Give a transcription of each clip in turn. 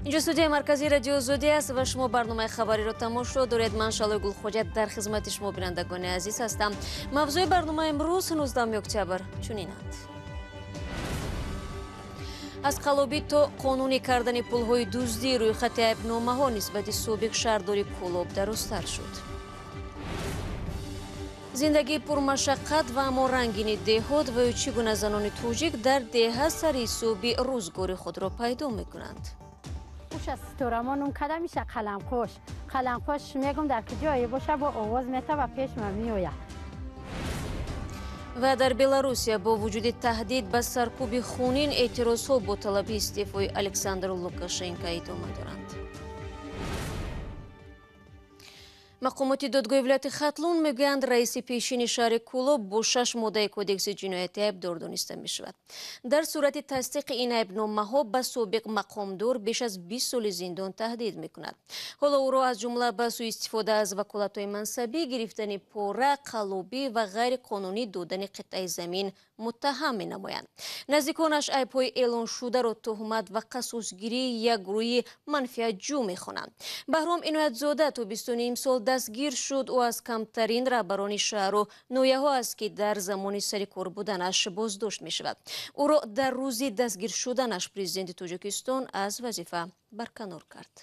Инҷо студияи марказии Радио Озодӣ аст ва шумо барномаи хабариро тамошо доред. Ман Шалои Гулхоҷа дар хизмати шумо бинандагони азиз ҳастам. Мавзӯи барномаи имрӯз 19 октябр чунинанд. Аз қалобӣ то қонунӣ кардани пулҳои дуздӣ рӯйхати айбномаҳо нисбати собиқ шаҳрдори Кӯлоб дарозтар шуд. Зиндагии пурмашаққат ва аммо рангини деҳот ва ё чӣ гуна занони тоҷик дар деҳа сари ҳисоби рӯзгори худро пайдо мекунанд. Сторамонум када миша қаламқош. Қаламқош мегум дар куҷое боша бо овоз мета ва пеш ма меояд. Ва дар Беларусия бо вуҷуди таҳдид ба саркӯби хунин эътирозҳо бо талаби истеъфои Александр Лукашенко идома доранд. Мақомоти додгоҳи вилояти Хатлон мегӯянд, раиси пешини шаҳри Кӯлоб бо 6 моддаи кодекси ҷиноятӣ айбдор дониста мешавад. Дар сурати тасдиқи ин айбномаҳо ба собиқ мақомдор беш аз 20 соли зиндон таҳдид мекунад. Ҳоло ӯро аз ҷумла ба сӯистифода аз ваколатҳои мансабӣ, гирифтани пора, қалобӣ ва ғайриқонунӣ додани қитъаи замин муттаҳам менамоянд. Наздиконаш айбҳои эълоншударо туҳмат ва қасосгирии як гурӯҳи манфиатҷӯ мехонанд. Баҳром Иноятзода то 25 сол дастгир шуд. Ӯ аз камтарин раҳбарони шаҳру ноҳияҳо аст, ки дар замони сари кор буданаш боздошт мешавад. Ӯро дар рӯзи дастгир шуданаш президенти Тоҷикистон аз вазифа барканор кард.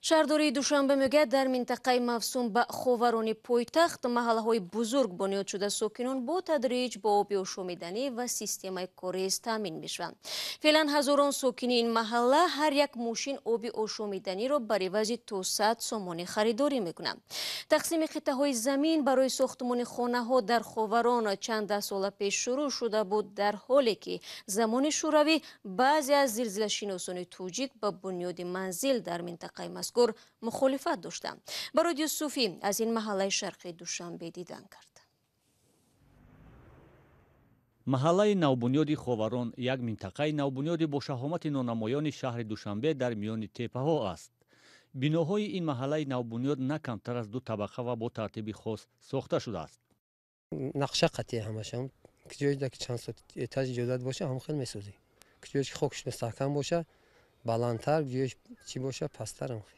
Шаҳрдории Душанбе мегӯяд, дар минтақаи мавсум ба ховарони пойтахт маҳаллаҳои бузург бунёд шуда сокинон бо тадриҷ бо оби ошомиданӣ ва системаи корез таъмин мешаванд. Феълан ҳазорон сокини ин маҳалла ҳар як мошин оби ошомиданиро бар ивази то 100 сомонӣ харидорӣ мекунанд. Тақсими қитъаҳои замин барои сохтмони хонаҳо дар ховарон чанд даҳ сола пеш шурӯъ шуда буд, дар ҳоле ки замони шӯравӣ баъзе аз зилзилашиносони тоҷик ба бунёди манзил дар минтақаи мазкур мухолифат доштанд. Барод Юсуфӣ аз ин маҳаллаи шарқии Душанбе дидан кард. Маҳаллаи навбунёди Ховарон як минтақаи навбунёди бо шаҳомати нонамоёни шаҳри Душанбе дар миёни теппаҳо аст. Биноҳои ин маҳаллаи навбунёд на камтар аз 2 табақа ва бо тартиби хос сохта шудааст. Нақша қатъия ҳамашам. Ҷое ки чанд этаж иҷозат боша, ҳам хел месозӣ. Ҷое ки хокш мустаҳкам боша, баландтар, ҷое чӣ боша, пасттар ҳам хел.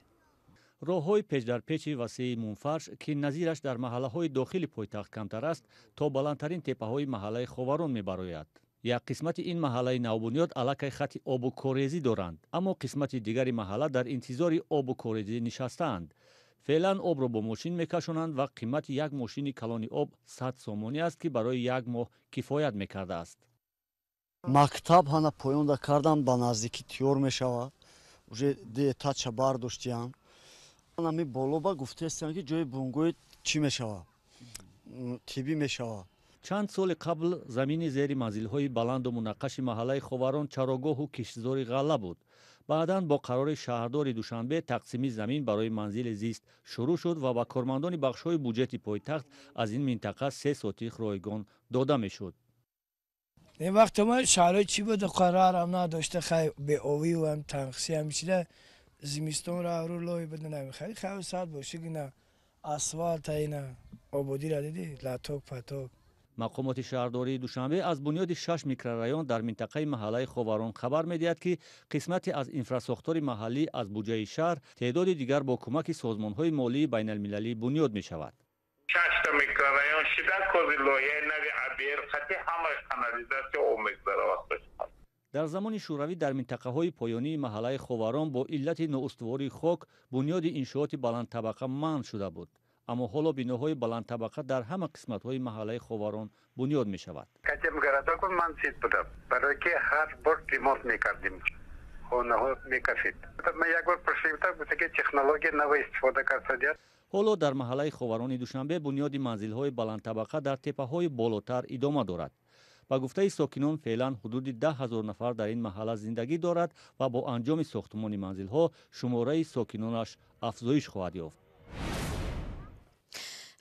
Роҳҳои печдарпечи васеи мунфарш, ки назираш дар маҳаллаҳои дохили пойтахт камтар аст, то баландтарин теппаҳои маҳаллаи Ховарон мебарояд. Як қисмати ин маҳаллаи навбунёд аллакай хати обу корезӣ доранд, аммо қисмати дигари маҳалла дар интизори обу корезӣ нишастаанд. Феълан обро бо мошин мекашонанд ва қимати як мошини калони об 100 сомонӣ аст, ки барои як моҳ кифоят мекардааст. Мактаб ҳана поёнда кардам, ба наздикӣ тиёр мешавад. Уже ду этажа бардоштиям. Ами боло ба гуфтаистанд, ки ҷои бунгои чӣ мешавад, тиббӣ мешавад. Чанд соли қабл замини зери манзилҳои баланду мунаққаши маҳаллаи Ховарон чарогоҳу киштзори ғалла буд. Баъдан бо қарори шаҳрдори Душанбе тақсими замин барои манзили зист шурӯъ шуд ва ба кормандони бахшҳои буҷети пойтахт аз ин минтақа 3 сотих ройгон дода мешуд. Ин вақт ма шаҳрҳои чӣ буд, қарорам надошта, хай беовию ҳам танқисӣ ҳам чида зимистонро рӯ лой буда намехари, хай сад боши гина асфалт ина ободиро дидӣ, латок паток. Мақомоти шаҳрдории Душанбе аз бунёди 6 микрорайон дар минтақаи маҳаллаи Ховарон хабар медиҳад, ки қисмате аз инфрасохтори маҳаллӣ аз буҷаи шаҳр, теъдоди дигар бо кӯмаки созмонҳои молии байналмилалӣ бунёд мешавад. 6 микрорайон шида кози лоиҳаи нави АБР хати ҳамаи канализатсия об мегузарад. Дар замони шӯравӣ дар минтақаҳои поёнии маҳаллаи Ховарон бо иллати ноустувории хок бунёди иншооти баландтабақа манъ шуда буд. Аммо ҳоло биноҳои баландтабақа дар ҳама қисматҳои маҳаллаи Ховарон бунёд мешавад. Академгородок ман зид будам, барое ки ҳар бор ремонт мекардем, хонаҳо мекафид. Ман як бор пурсидам, гуфта ки технология нав истифода карданд. Ҳоло дар маҳаллаи Ховарони Душанбе бунёди манзилҳои баландтабақа дар теппаҳои болотар идома дорад. Ба гуфтаи сокинон, феълан ҳудуди 10 000 нафар дар ин маҳалла зиндагӣ дорад ва бо анҷоми сохтмони манзилҳо шумораи сокинонаш афзоиш хоҳад ёфт.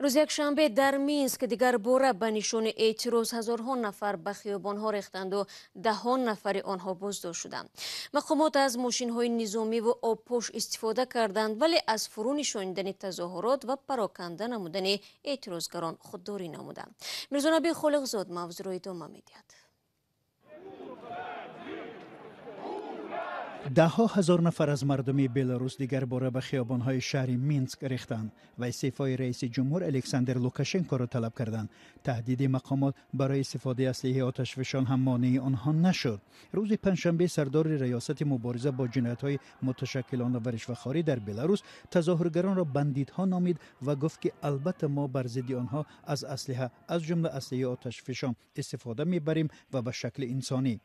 Рӯзи якшанбе дар Минск дигар бора ба нишони эътироз ҳазорҳо нафар ба хиёбонҳо рехтанду даҳон нафари онҳо боздошт шуданд. Мақомот аз мошинҳои низомиву обпош истифода карданд, вале аз фурӯ нишонидани тазоҳурот ва пароканда намудани эътирозгарон худдорӣ намуданд. Мирзонаби Холиқзод мавзӯъро идома медиҳад. Даҳҳо ҳазор нафар аз мардуми Беларус дигар бора ба хиёбонҳои шаҳри Минск рехтанд ва истеъфои раиси ҷумҳур Александр Лукашенкоро талаб карданд. Таҳдиди мақомот барои истифодаи аслиҳаи оташфишон ҳам монеи онҳо нашуд. Рӯзи панҷшанбе сардори раёсати мубориза бо ҷиноятҳои муташаккилона ва ришвахорӣ дар Беларус тазоҳургаронро бандитҳо номид ва гуфт, ки албатта мо бар зидди онҳо аз аслиҳа, аз ҷумла аслиҳаи оташфишон истифода мебарем ва ба шакли инсонӣ.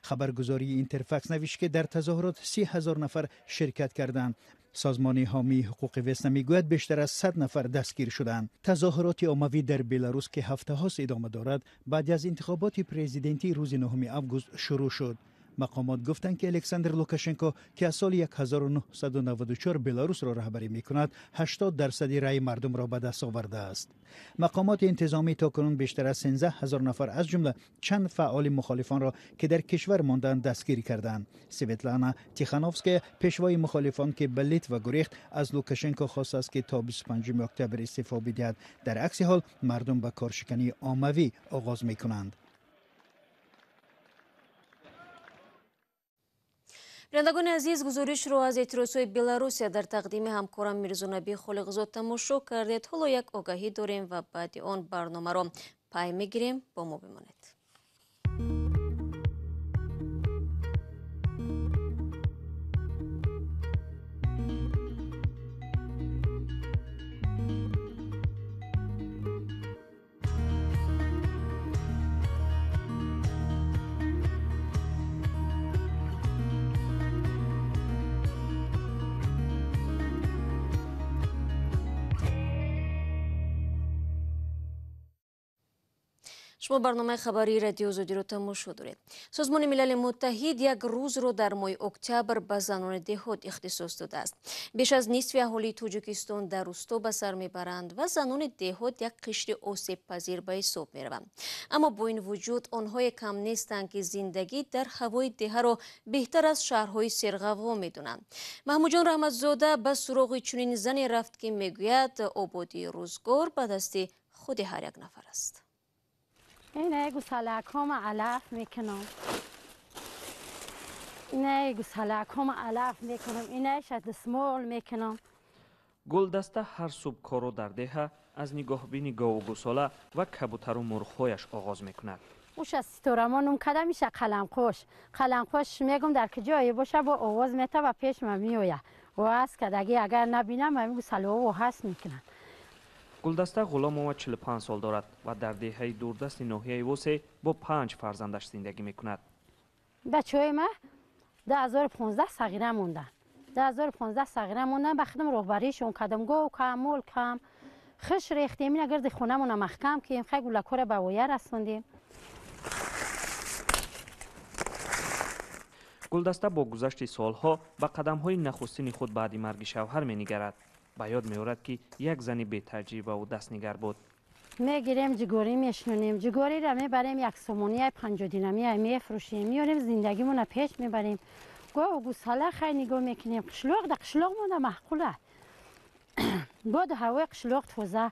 Хабаргузории Интерфакс навишт, ки дар тазоҳурот 30 000 нафар ширкат карданд. Созмони ҳомии ҳуқуқи Весна мегӯяд, бештар аз 100 нафар дастгир шуданд. Тазоҳуроти оммавӣ дар Беларус, ки ҳафтаҳост идома дорад, баъди аз интихоботи президентии рӯзи 9 август шурӯъ шуд. Мақомот гуфтанд, ки Александр Лукашенко, ки аз соли 1994 Беларусро раҳбарӣ мекунад, 80 дарсади раъи мардумро ба даст овардааст. Мақомоти интизомӣ то кунун бештар аз 13 ҳазор нафар, аз ҷумла чанд фаъоли мухолифонро, ки дар кишвар мондаанд, дастгир карданд. Светлана Тихановская, пешвои мухолифон, ки ба Литва гурехт, аз Лукашенко хостааст, ки то 25 октябр истеъфо бидиҳад. Дар акси ҳол мардум ба коршикании оммавӣ оғоз мекунанд. Бинандагони азиз, гузоришро аз эътирозҳои Беларусия дар тақдими ҳамкорам Мирзонаби Холиқзод тамошо кардед. Ҳоло як огаҳӣ дорем ва баъди он барномаро пай мегирем. Бо мо бимонед. Шумо барномаи хабарии Радиои Озодиро тамошо доред. Созмони Милали Муттаҳид як рӯзро дар моҳи октябр ба занони деҳот ихтисос додааст. Беш аз нисфи аҳолии Тоҷикистон дар рӯсто ба сар мебаранд ва занони деҳот як қишри осебпазир ба ҳисоб мераванд. Аммо бо ин вуҷуд онҳое кам нестанд, ки зиндагӣ дар ҳавои деҳаро беҳтар аз шаҳрҳои серғавғо медонанд. Маҳмудҷон Раҳматзода ба суроғи чунин зане рафт, ки мегӯяд, ободии рӯзгор ба дасти худи ҳар як нафар аст. Ине гусалакҳома алаф мекунам, ине гусалакҳома алаф мекунам, инеша дастмол мекунам. Гулдаста ҳар субҳ корро дар деҳа аз нигоҳбини гову гусола ва кабутару мурғҳояш оғоз мекунад. Уша ситорамонум када миша қаламқош. Қаламқош мегум, дар куҷое боша, бо овоз мета ва пешма меоя. Ҳаст кадаги, агар набинам, ами гусалаҳо ҳаст мекунанд. Гулдаста Ғуломова 45 сол дорад ва дар деҳаи дурдасти ноҳияи Восе бо панҷ фарзандаш зиндагӣ мекунад. Бачаҳои ма 2015 сағира монданд, 2015 сағира монданд. Ба худам роҳбаришон кардам, гов кам, мол кам, хиш рехтем, ина гирди хонамона маҳкам кем, хай гулакҳоро ба воя расондем. Гулдаста бо гузашти солҳо ба қадамҳои нахустини худ баъди марги шавҳар менигарад. Ба ёд меорад, ки як зани бетаҷрибаву дастнигар буд. Мегирем, ҷигорӣ мешунем, ҷигориро мебарем, як сомонияи 50 динамия мефурӯшем, меорем, зиндагимона пеш мебарем. Гову гусала хай нигоҳ мекунем. Қишлоқ да қишлоқ монда маъқула, боду ҳавои қишлоқ тоза.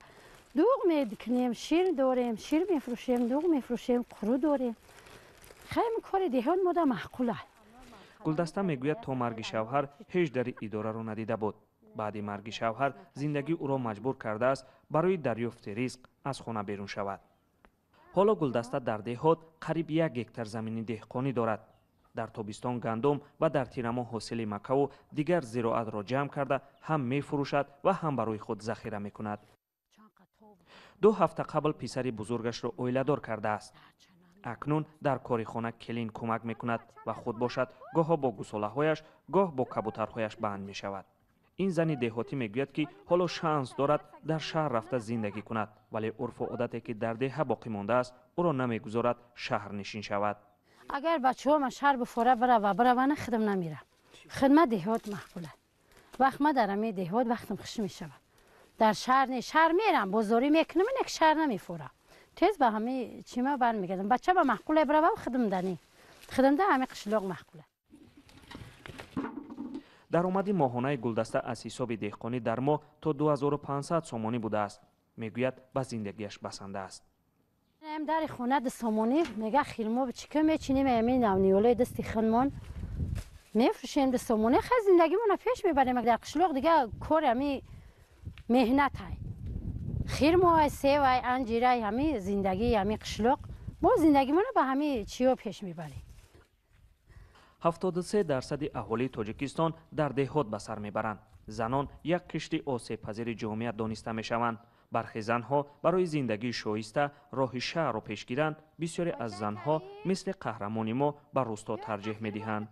Дуғ мекунем, шир дорем, шир мефурӯшем, дуғ мефурӯшем, қуру дорем. Хай кори деҳон мода маъқула. Гулдаста мегӯяд, то марги шавҳар ҳеҷ дари идораро надида буд. Баъди марги шавҳар зиндагӣ ӯро маҷбур кардааст, барои дарёфти ризқ аз хона берун шавад. Ҳоло Гулдаста дар деҳот қариб як гектар замини деҳқонӣ дорад. Дар тобистон гандум ва дар тирамоҳ ҳосили макаву дигар зироатро ҷамъ карда, ҳам мефурӯшад ва ҳам барои худ захира мекунад. 2 ҳафта қабл писари бузургашро оиладор кардааст. Акнун дар кори хона келин кӯмак мекунад ва худ бошад, гоҳо бо гусолаҳояш, гоҳ бо кабутарҳояш банд мешавад. Ин зани деҳотӣ мегӯяд, ки ҳоло шанс дорад дар шаҳр рафта зиндагӣ кунад, вале урфу одате, ки дар деҳа боқӣ мондааст, ӯро намегузорад шаҳрнишин шавад. Агар бачаҳома шаҳр бифора бирава, биравана, худам намерам. Хидмат деҳот маъқула. Вақт ма дар ами деҳот вақтам хуш мешавад. Дар шаҳр не, шаҳр мерам, бозорӣ мекунам, инак шаҳр намефорам. Тез ба ҳами чима бармегардам. Бача ба маъқула бирава, худам дани худам да ҳами қишлоқ маъқула. Даромади моҳонаи Гулдаста аз ҳисоби деҳқонӣ дар моҳ то 2500 сомонӣ будааст. Мегӯяд, ба зиндагиаш басанда аст. Дари хона 2 сомонӣ мега, хирмо чика мечинем, ами навниёлои дасти худмон. Мефурӯшем ду сомонӣ, хай зиндагимонро пеш мебарем. Дар қишлоқ дига кор ҳами меҳнатай. Хирмоай, севай, анҷирай, ҳами зиндагии ҳами қишлоқ. Мо зиндагимонро ба ҳами чиё пеш мебарем. 73% аҳолии Тоҷикистон дар деҳот ба сар мебаранд. Занон як қишри осебпазири ҷомеа дониста мешаванд. Бархе занҳо барои зиндагии шоиста роҳи шаҳрро пеш гиранд, бисёре аз занҳо мисли қаҳрамони мо ба рӯсто тарҷеҳ медиҳанд.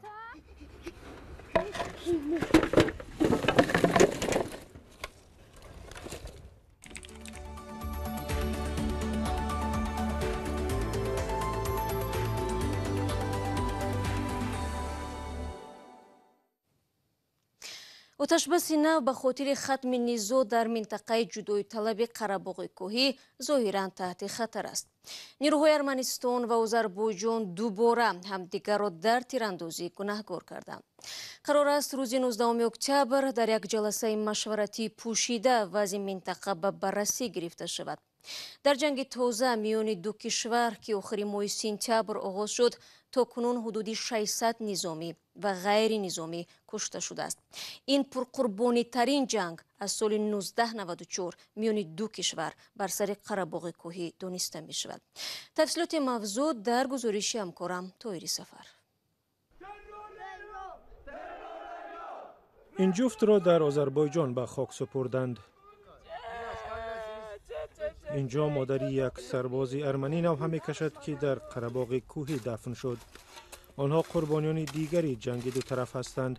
Оташбаси нав ба хотири хатми низоъ дар минтақаи ҷудоиталаби Қарабоғи кӯҳӣ зоҳиран таҳти хатар аст. Нирӯҳои Арманистон ва Озарбойҷон дубора ҳамдигарро дар тирандозӣ гунаҳгор карданд. Қарор аст рӯзи 19 октябр дар як ҷаласаи машваратии пӯшида вазъи минтақа ба баррасӣ гирифта шавад. Дар ҷанги тоза миёни ду кишвар, ки охири моҳи сентябр оғоз шуд, то кунун ҳудуди 600 низомӣ ва ғайринизомӣ кушта шудааст. Ин пурқурбонитарин ҷанг аз соли 1994 миёни ду кишвар бар сари Қарабоғи кӯҳӣ дониста мешавад. Тафсилоти мавзӯъ дар гузориши ҳамкорам Тоҳири Сафар. Ин ҷуфтро дар Озарбойҷон ба хок супурданд. Инҷо модари як сарбози арманӣ навҳа мекашад, ки дар Қарабоғи кӯҳӣ дафн шуд. Онҳо қурбониёни дигари ҷанги дутараф ҳастанд.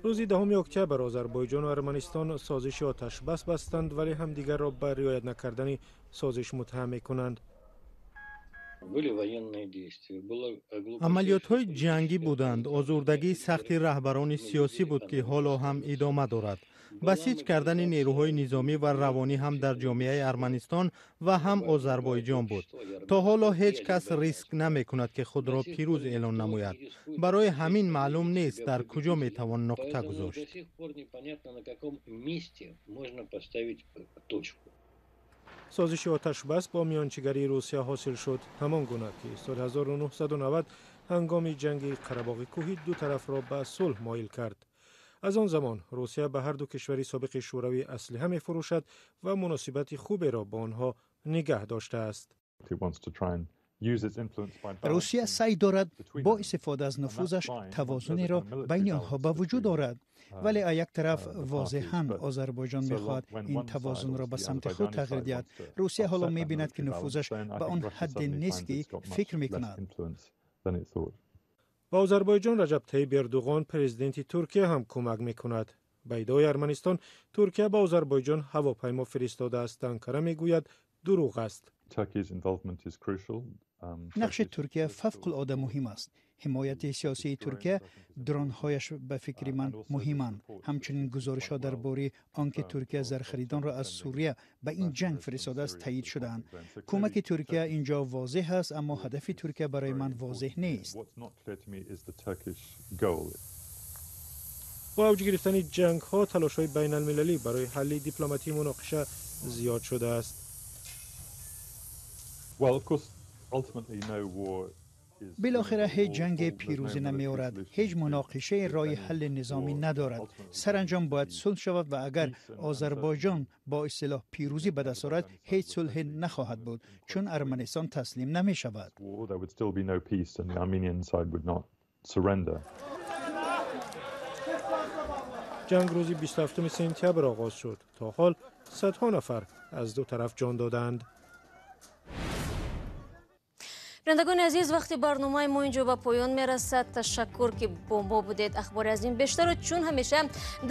Рӯзи 10 октябр Озарбойҷону Арманистон созиши оташбас бастанд, вале ҳамдигарро ба риоят накардани созиш муттаҳам мекунанд. Амалиётҳои ҷангӣ буданд. Озурдагии сахти раҳбарони сиёсӣ буд, ки ҳоло ҳам идома дорад. Басиҷ кардани нерӯҳои низомӣ ва равонӣ ҳам дар ҷомеаи Арманистон ва ҳам Озарбойҷон буд. То ҳоло ҳеҷ кас риск намекунад, ки худро пирӯз эълон намояд. Барои ҳамин маълум нест, дар куҷо метавон нуқта гузошт. Созиши оташбас бо миёнчигарии Русия ҳосил шуд, ҳамон гуна ки соли 1990 ҳангоми ҷанги Қарабоғи кӯҳӣ ду тарафро ба сулҳ моил кард. Аз он замон Русия ба ҳар ду кишвари собиқи шӯравӣ аслиҳа мефурӯшад ва муносибати хуберо бо онҳо нигаҳ доштааст. Русия саъй дорад бо истифода аз нуфузаш тавозунеро байни онҳо ба вуҷуд орад. Вале аз як тараф возеҳан Озарбойҷон мехоҳад ин тавозунро ба самти худ тағйир диҳад. Русия ҳоло мебинад, ки нуфузаш ба он ҳадде нест, ки фикр мекунад. Ба Озарбойҷон Раҷаб Тайиб Эрдуғон, президенти Туркия, ҳам кӯмак мекунад. Ба иддаои Арманистон, Туркия ба Озарбойҷон ҳавопаймо фиристодааст. Анкара мегӯяд, дурӯғ аст. Нақши Туркия фавқулода муҳим аст. Ҳимояти сиёсии Туркия, дронҳояш ба фикри ман муҳиманд. Ҳамчунин гузоришҳо дар бораи он ки Туркия зархаридонро аз Сурия ба ин ҷанг фиристодааст, таъйид шудаанд. Кӯмаки Туркия инҷо возеҳ аст, аммо ҳадафи Туркия барои ман возеҳ нест. Бо авҷ гирифтани ҷангҳо талошҳои байналмилалӣ барои ҳалли дипломатии муноқиша зиёд шудааст. Билохира ҳеҷ ҷанге пирӯзӣ намеорад, ҳеҷ муноқишае роҳи ҳалли низомӣ надорад. Саранҷом бояд сулҳ шавад ва агар Озарбойҷон бо истилоҳ пирӯзӣ ба даст орад, ҳеҷ сулҳе нахоҳад буд, чун Арманистон таслим намешавад. Ҷанг рӯзи 27 сентябр оғоз шуд. То ҳол садҳо нафар аз ду тараф ҷон додаанд. Бинандагони азиз, вақти барномаи мо инҷо ба поён мерасад. Ташаккур, ки бо мо будед. Ахбори аз ин бештарро чун ҳамеша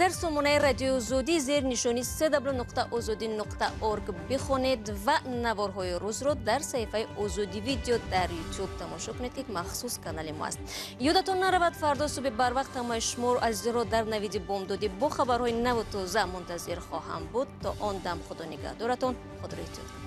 дар сомонаи Радиои Озодӣ зери нишони www.ozodi.org бихонед ва наворҳои рӯзро дар саҳифаи Озодӣ Видео дар Ютуб тамошо кунед, ки махсус канали мо аст. Ёдатон наравад, фардо субҳи барвақт ҳамаи шуморо азизонро дар навиди бомдодӣ бо хабарҳои наву тоза мунтазир хоҳам буд. То он дам Худо нигаҳдоратон, худро эҳтиёт кунед.